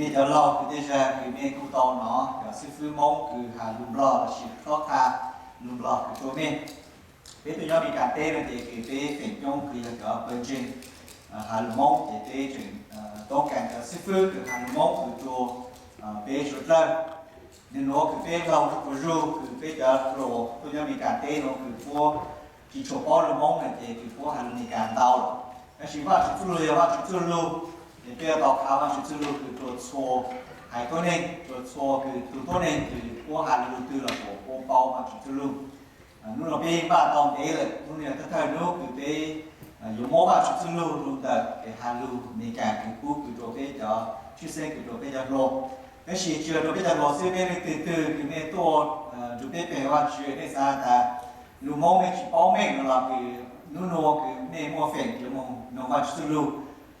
Nej cov laug kws tej zag kws nej kuj tau hnov cov xib fwb Moob kws has lug Nplog lossis tub qha lug Nplog kws rua mej. Peb tuaj nyob Meskas teb no ces kws peb feem coob kws yog cov pawg ntseeg has lug Moob ces peb tseem toob kas cov xib fwb kws has lug Moob kws rua peb suav dlawg. Nwg nuav kws peb laug rua zug kws peb cov hluas tuaj nyob Meskas teb nuav kws puab tsi tshua paub lug Moob na ces kws puab has lug Meskas ntau lawm. Tab sis Vaajtswv txuj lug yog Vaajtswv txuj lug, ces peb yuav tau has Vaajtswv txuj lug kws rua txhua haiv tuab neeg, rua txhua kws tug tuab neeg kws puab has lug twg los puab paub Vaajtswv txuj lug. Nub nuav peb npaj tau ntev lawm, nub nuav yog thawj thawj nub kws peb yuav muab Vaajtswv txuj lug lug ntawm kev has lug Meskas kws pub kws rua peb cov tshwj xeeb kws rua peb cov hluas. Tab sis tsi yog rua peb cov hluas xwb, peb leej twg twg kws mej tuaj nrug peb pe Vaajtswv, mej xaav tas lug Moob mej tsi paub meej no los kws nub nuav kws mej muaj feem yuav moog noog Vaajtswv txuj lug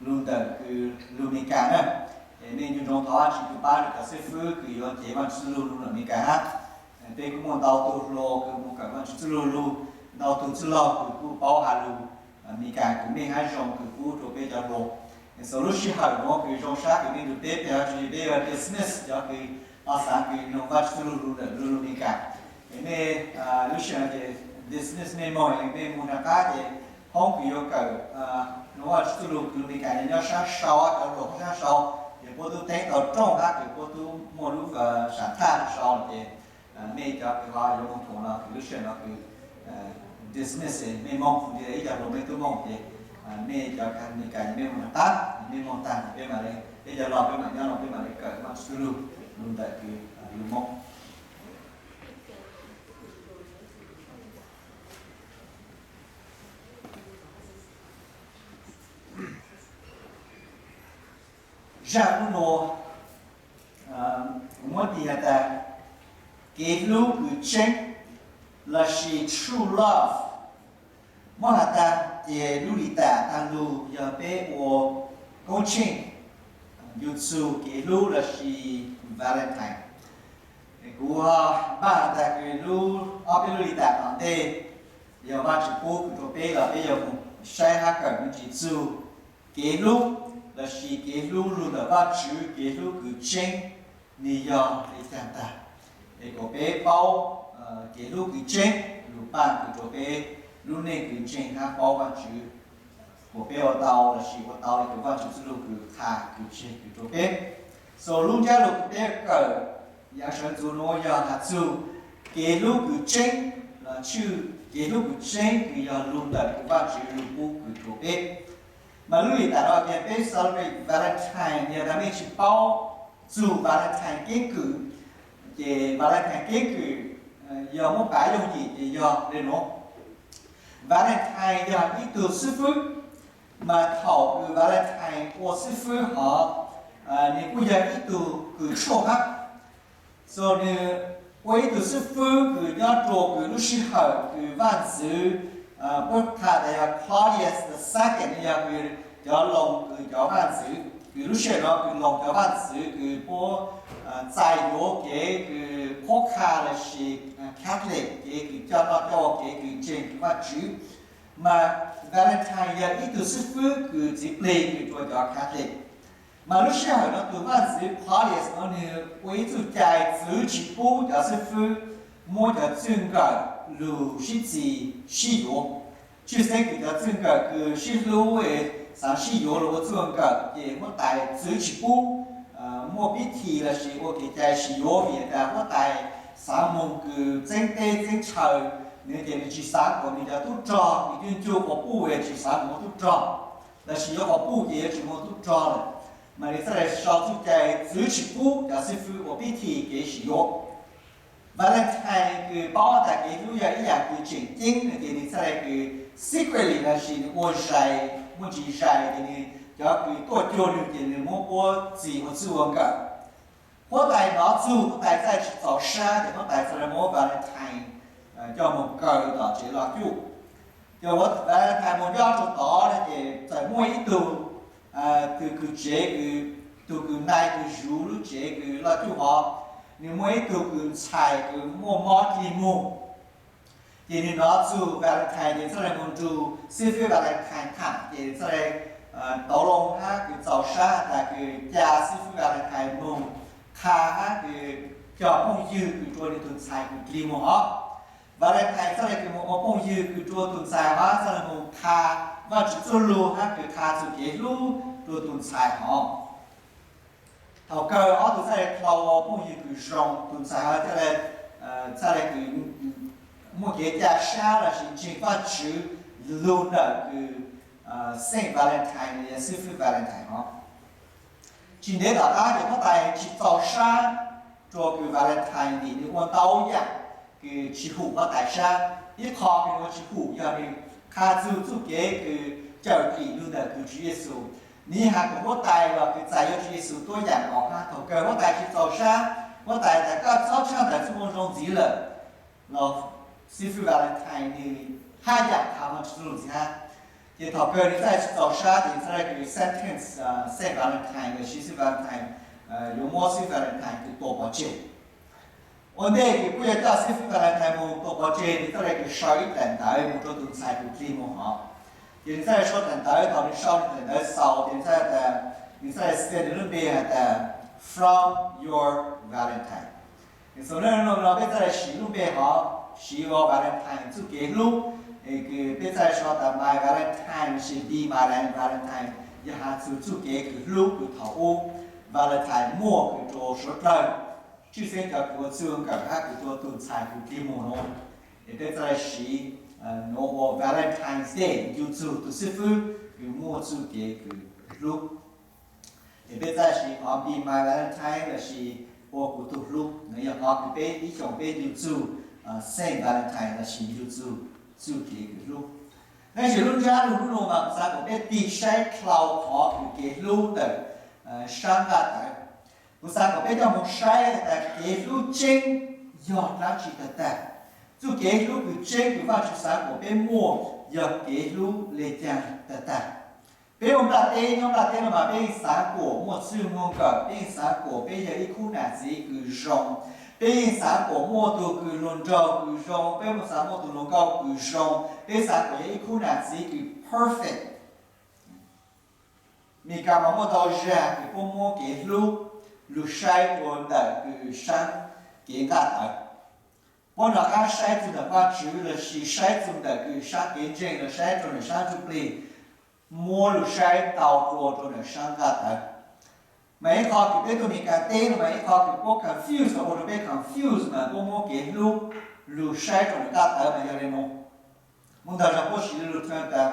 lug ntawm kws lug Meskas na, es mej nco ntsoov thov Vaajtswv kws pab rua cov xib fwb kws yuav cev Vaajtswv txuj lug lug ntawm Meskas hab. Peb kuj muaj ntau tug hluas kws moog kawm Vaajtswv txuj lug lug, ntau tug txwj laug kws kuj paub has lug Meskas kws meej hab zoo kws pub rua peb cov hluas. Xaus lub sij hawm nuav kws zoo sab kws mej nrug peb pe Vaajtswv, peb yuav dismiss cov kws ho xaav kws noog Vaajtswv txuj lug lug ntawm lub lug Meskas. Es mej lub sij hawm no ces dismiss mej moog, mej moog rov qab ces hoob kws yuav kawm noog Vaajtswv txuj lug kws lug Meskas nyob sab sau, cov hluas nyob sab sau, ces puab tub teeb tau rooj hab kws puab tub muaj lub sam thaj sau ces mej cov kws ho yuav moog rua no kws lub sij hawm no kws dismiss mej moog, ib cov hluas mej tub moog ces mej cov kws lug Meskas mej moog rov qab, mej moog tag peb mam le, peb cov laug peb mam nyob no peb mam le kawm Vaajtswv txuj lug lug ntawm kws lug Moob. Zaj nub nuav muab tis has tas kev hlub kws tseeb lossis true love. Muab has tas ces lub lis tas taag lug yog peb ua koob tsheej, yug txug kev hlub lossis Valentine. Kuv ho npaj has tas kws lub, ob peb lub lis tas tom ntej yog Vaajtswv pub kws rua peb los peb yuav moog saib hab kawm me ntsis txug kev hlub lossis kev hlub lug ntawm Vaajtswv, kev hlub kws tseeb nwg yog le caag tag. Es kuas peb paub kev hlub kws tseeb lug paaj kws rua peb lub neej kws ntseeg hab paub Vaajtswv, kuas peb ua tau lossis ua tau le kws Vaajtswv txuj lug kws qha kws tseg kws rua peb. Xaus lub ntsab lug kws peb kawm yaav sawv ntxuv nuav yog has txug kev hlub kws tseeb, los tshwj kev hlub kws tseeb kws yog lug ntawm kws Vaajtswv lug pub kws rua peb. Mas lub lis tas no tias peb celebrate Valentine, yog tas mej tsi paub txug Valentine keeb kwm, ces Valentine keeb kwm yog muab pav yooj yim ces yog le nuav. Valentine yog ib tug xib fwb, mas thaum kws Valentine ua xib fwb hov, nwg kuj yog ib tug kws tshuaj hab. So nwg ua ib tug xib fwb kws nyob rua kws lub sij hawm kws vaj ntxwv, puab qha tas yog Claudius the Second, yog kws cov Loos kws cov vaj ntxwv, kws lub sij hawm no kws Loos cov vaj ntxwv kws puab txais yuav kev kws qhuab qha lossis Catholic, kev kws coj noj coj ua, kev kws ntseeg kws Vaj Tswv. Mas Valentine yog ib tug xib fwb kws txiv plig kws rua cov Catholic. Mas lub sij hawm no tus vaj ntxwv Claudius no nwg ua ib txuj cai txwv tsis pub cov xib fwb muab cov txij nkawm lug sib txis sib yuav. Tshwj xeeb kws cov txij nkawm kws sib hlub, xaav sib yuav lug ua txij nkawm ces muab tais txwv tsis pub. Muaj pib thi lossis ua kev cai sib yuav vim tas huab tais xaav moog kws txeeb teb txeeb chaw, nws ces nws tsis xaav kuas nws cov tub rog kws cug cug quas puj, tsis xaav moog ua tub rog, lossis yuav quas puj ces yuav tsis moog ua tub rog lawm. Mas nws txhaj le sau txuj cai txwv tsis pub cov xib fwb ua pib thi kev sib yuav. Valentine kws paub tas kev hlub yog ib yaam kws tseem ceeb no ces nws txhaj le kws secretly lossis nws ua zais, muaj ntsis zais ces nws cov kws tuaj cuag nws ces nws muab puab txis ua txij ua nkawm. Huab tais nov txug, huab tais txhaj tsis txaus sab ces huab tais txhaj le muab Valentine coj moog kaw tom tsev loj cuj. Ces Valentine moog nyob rua tod ces txawm muaj ib tug, tug kws tsev, tug kws nai kws zuv lub tsev kws loj cuj hov, nws muaj ib tug kws ntxhais kws muaj mob dlig mug. Ces nws nov txug Valentine ces txhaj le moog nrug xib fwb Valentine tham ces txhaj le tau loo hab kws txaus sab tas kws ca xib fwb Valentine moog qha hab kws coj phooj ywg kws rua nwg tug ntxhais kws dlig moog os. Valentine txhaj le kws moog ua phooj ywg kws rua tug ntxhais hab txhaj le moog qha Vaajtswv txuj lug hab kws qha txuj kev hlub rua tug ntxhais hov. Thaus kawg ob tug txhaj le dlhau ua phooj ywg kws zoo, tug ntxhais hov txhaj le kws muaj kev ca sab lossis ntseeg Vaajtswv lug ntawm kws Saint Valentine los yog xib fwb Valentine hov. Tsis ntev tom qab ces huab tais tsis txaus sab rua kws Valentine vim nwg ua ntau yaam kws tsis hum huab tais sab. Ib qho kws nwg ua tsis hum yog nwg qha txug txuj kev kws cawm dim lug ntawm kws Tswv Yexus. Nwg has kom huab tais los kws txais yuav Tswv Yexus tuab yaam nkaus hab. Thaus kawg huab tais tsis txaus sab, huab tais tas koj txhob tshaj tawm txuj moo zoo ntxiv lawm. Los xib fwb Valentine nwg haj yaam qha Vaajtswv txuj lug ntxiv hab. Ces thaus kawg nwg txhaj tsis txaus sab ces nwg txhaj le kws sentence Saint Valentine los sis xib fwb Valentine, yuav muab xib fwb Valentine kws tua pov tseg. Ua ntej kws puab yuav coj xib fwb Valentine moog tua pov tseg, nwg txhaj le kws sau ib daim ntawv moog rua tug ntxhais kws dlig moog hov. Ces nwg txhaj le sau daim ntawv, thaus nwg sau daim ntawv xaus ces nwg txhaj le, nwg txhaj le xia nwg lub npe has tas From your Valentine. Xws le nuav no peb txhaj le siv lub npe hov, siv ua Valentine txuj kev hlub. Kws peb txhaj le sau tas My Valentine lossis Be My Valentine, yog has txug txuj kev kws hlub kws thaus ub Valentine muaj kws rua suav dlawg, tshwj xeeb cov kws ua txuj ua nkawm hab kws rua tug ntxhais kws dlig moog nuav. Es peb txhaj le siv nuav ua Valentine's Day ncu txug tug xib fwb kws muaj txuj kev kws hlub. Es peb txhaj le siv qhov Be My Valentine lossis ua kuv tug hlub, nuav yog qhov kws peb ib xyoos peb ncu txug Saint Valentine lossis ncu txug txuj kev kws hlub. Tab sis lub ntsab lug hnub nuav mas kuv xaav kom peb tig saib dlhau qhov kws kev hlub ntawm sab nqaj tawv. Kuv xaav kom peb coj moog saib tas kev hlub tseeb yog dlaab tsi tag tag. Txuj kev hlub kws tseeb kws Vaajtswv xaav kom peb muaj yog kev hlub le caag tag tag. Peb ua nplaj teb, nyob nplaj teb no mas peb yeej xaav kom muaj txuj ua nkawm, peb yeej xaav kom peb yog ib khub nam txiv kws zoo, peb yeej xaav kom muaj tug kws hluas nraug kws zoo, peb yeej xaav muaj tug hluas nkauj kws zoo, peb xaav kom yog ib khub nam txiv kws perfect. Meskas mas muaj ntau zag kws puab muab kev hlub lug saib rua ntawm kws saab kev nqaj tawv. Puab nov qab saib txug ntawm Vaajtswv lossis saib txug ntawm kws saab kev ntseeg los saib rua ntawm saab ntsuj plig, muab lug saib tau rua rua ntawm saab nqaj tawv. Mas ib qho kws peb tuaj Meskas teb no mas ib qho kws puab confuse, ua rua peb confuse mas puab muab kev hlub lug saib rua ntawm nqaj tawv mas yog le nuav. Muaj ntau zag puab siv lug term tas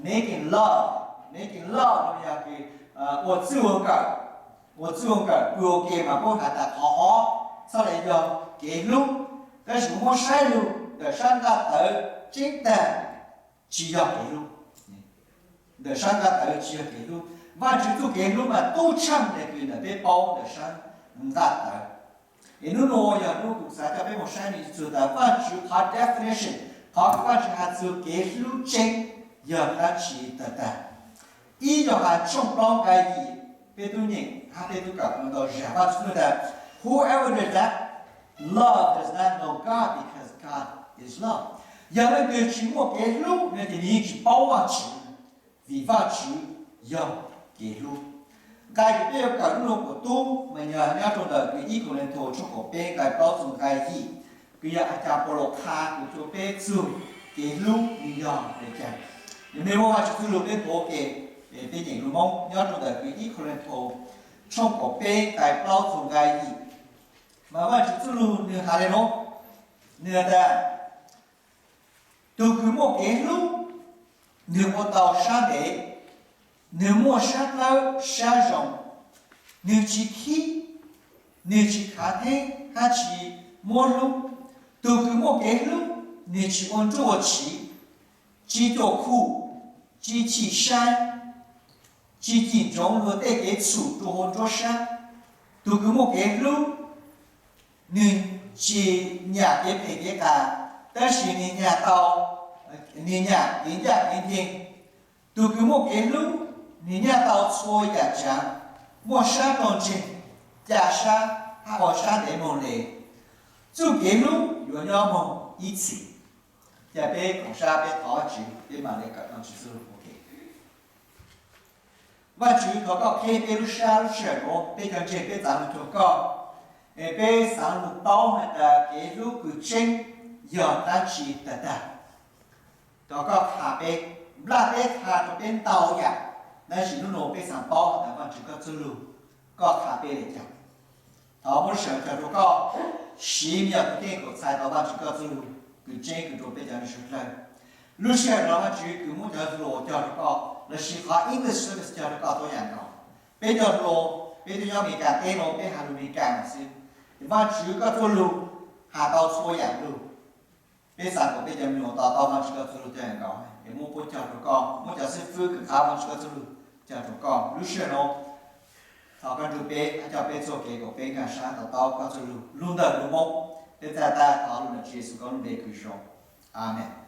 making love, making love no yog kws ua txuj ua nkawm, ua txuj ua nkawm pw ua ke mas puab has tas qhov hov txhaj le yog kev hlub. Tab sis muab saib lug ntawm saab nqaj tawv tseeb tag tsis yog kev hlub. Ntawm saab nqaj tawv tsis yog kev hlub. Vaajtswv txuj kev hlub mas tub tshaaj le kws ntawm peb paub ntawm saab nqaj tawv. Es nub nuav yog nub kuv xaav coj peb moog saib nws txug tas Vaajtswv qhov definition, qhov kws Vaajtswv has txug kev hlub tseeb yog dlaab tsi tag tag. Ib Yauhas tshooj plaub nqai yim, peb tub nyeem hab peb tub kawm ntau zag Vaajtswv txug tas, Whoever does not love does not know God, because God is love. Yog leej twg tsis muaj kev hlub no ces nws yeej tsis paub Vaajtswv, vim Vaajtswv yog kev hlub. Nqai kws peb yuav kawm nub nuav kuas tub mas yog nyob rua ntawm kws ib Kauleethaus tshooj kaum peb nqai plaub txug nqai yim, kws yog agape lus qha kws rua peb txug kev hlub nws yog le caag. Yog mej muab Vaajtswv txuj lug peb nthuav ke, peb nyeem lus Moob nyob rua ntawm kws ib Kauleethaus tshooj kaum peb nqai plaub txug nqai yim. Mas Vaajtswv txuj lug nws has le nuav, nws has tas, tug kws muaj kev hlub, nwg ua tau sab ntev, nwg muaj sab dlawb sab zoo, nwg tsis khib, nwg tsis khav theeb hab tsis muab hlub. Tug kws muaj kev hlub, nwg tsis ua nruj ua tsiv, tsis cuam khum, tsis chim saib, tsis cim ntsoov luag tej kev txhum rua huv nruab sab. Tug kws muaj kev hlub, nwg tsis nyam kev phem kev qas, tab sis nwg nyam tau, nwg nyam kev ncaj kev nceeg. Tug kws muaj kev hlub, nwg nyam tau txhua yaam tsaav, muaj sab tog ntseeg, ca sab hab ua sab ntev moog le. Txuj kev hlub yuav nyob moog ib txhis. Ca peb koom sab peb thov Vajtswv, peb mam le kawm Vaajtswv txuj lug ua ke. Vajtswv, thov koj qhib peb lub sab lub sij hawm nuav, peb cov ntseeg peb txav lug cuag koj, es peb xaav lug paub has tas kev hlub kws tseeb yog dlaab tsi tag tag. Thov koj qha peb, nplaj peb qha rua peb ntau yaam, tab sis nub nuav peb xaav paub has tas Vajtswv koj txuj lug, koj qha peb le caag. Thov muab lub sij hawm cog rua koj, siv me nyuam kws keej kaum txhais tau Vajtswv koj txuj lug kws tseeb kws rua peb cov neeg suav dlawg. Lub sij hawm nuav Vajtswv kws muab cov hluas cog rua koj, lossis qhov English service cog rua koj tuab yaam nkaus. Peb cov hluas, peb tuaj nyob Amelikas teb nuav peb has lug Amelikas lawm xwb, Vajtswv koj txuj lug has tau txhua yaam lug. Peb xaav kuas peb cov me nyuam to taub Vajtswv koj txuj lug tuab yaam nkaus, es muab puab cog rua koj, muab cov xib fwb kws qha Vajtswv koj txuj lug cog rua koj. Lub sij hawm nuav thov koj nrug peb, coj peb txuj kev kuas peb nkaag sab to taub koj txuj lug lug ntawm lub Moob. Peb txhais tag thov lug ntawm Tswv Yexus koj lub npe kws zoo. Amees.